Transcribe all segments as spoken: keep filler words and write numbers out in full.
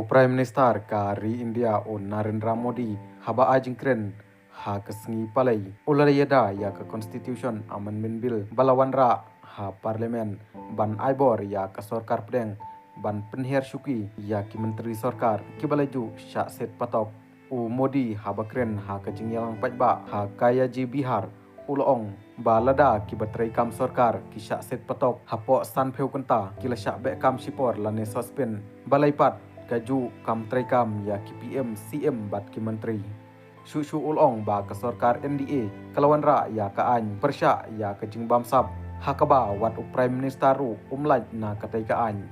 Prime Minister ka ri India u Narendra Modi haba ai jingkren ha ka sngi Palei u la ïada ïa ka Constitution Amendment Bill ba la wanrah ha Parliament ban ai bor ïa ka sorkar pdeng ban pynhiar shuki ïa ki myntri sorkar kiba la ju shah set patok. U Modi haba kren ha ka jingïalang paidbah ha Kayaji Bihar u la ong ba lada kiba treikam sorkar ki shah set patok hapoh sanphew kynta ki la shah beh kam shipor lane suspend ba la ïapat kajuh kam treikam ïa ki P M, C M bad ki myntri. Shuh shuh u la ong ba ka sorkar N D A ka la wanrah ïa ka aiñ pyrshah ïa ka jingbamsap ha kaba wat u Prime Minister ruh um lait na katei ka aiñ.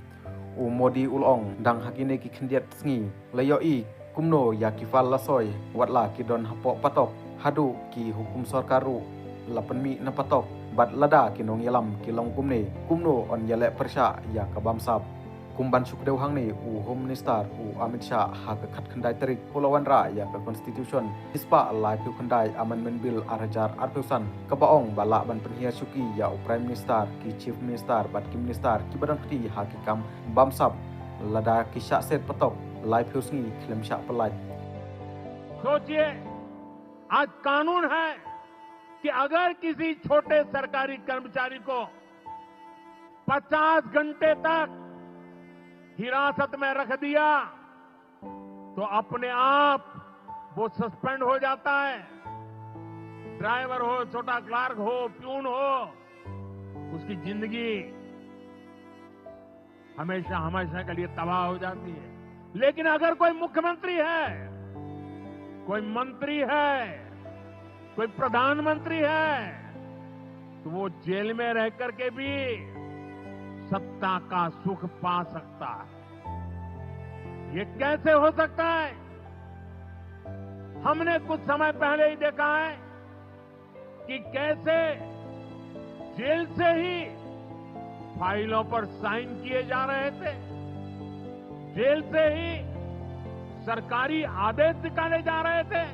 U Modi u la ong dang ha kine ki khyndiat sngi la ïohi kumno ïa ki file la soi wat la ki don hapoh patok haduh ki hukum sorkar ruh la pynmih na patok bad lada ki nongïalam ki long kumne kumno yn ïaleh pyrshah ïa ka bamsap. Kum ban shu kdew hangne u Home Minister u Amit Shah ha ka khatkhyndai tarik u la wanrah ïa ka Constitution shispah laiphew khyndai Amendment Bill ar hajar arphew san kaba ong ba lah ban pynhiar shuki ïa u Prime Minister, ki Chief Minister bad ki Minister kiba don kti ha ki kam bamsap lada ki shah set patok laiphew sngi khlem shah pyllait. सोचिए, आज कानून है कि अगर किसी छोटे सरकारी कर्मचारी को पचास घंटे तक हिरासत में रख दिया तो अपने आप वो सस्पेंड हो जाता है। ड्राइवर हो, छोटा क्लार्क हो, प्यून हो, उसकी जिंदगी हमेशा हमेशा के लिए तबाह हो जाती है। लेकिन अगर कोई मुख्यमंत्री है, कोई मंत्री है, कोई प्रधानमंत्री है, तो वो जेल में रह करके भी सत्ता का सुख पा सकता है। ये कैसे हो सकता है? हमने कुछ समय पहले ही देखा है कि कैसे जेल से ही फाइलों पर साइन किए जा रहे थे, जेल से ही सरकारी आदेश निकाले जा रहे थे।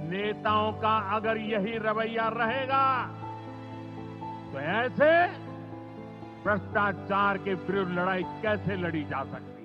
नेताओं का अगर यही रवैया रहेगा तो ऐसे भ्रष्टाचार के विरुद्ध लड़ाई कैसे लड़ी जा सकती है?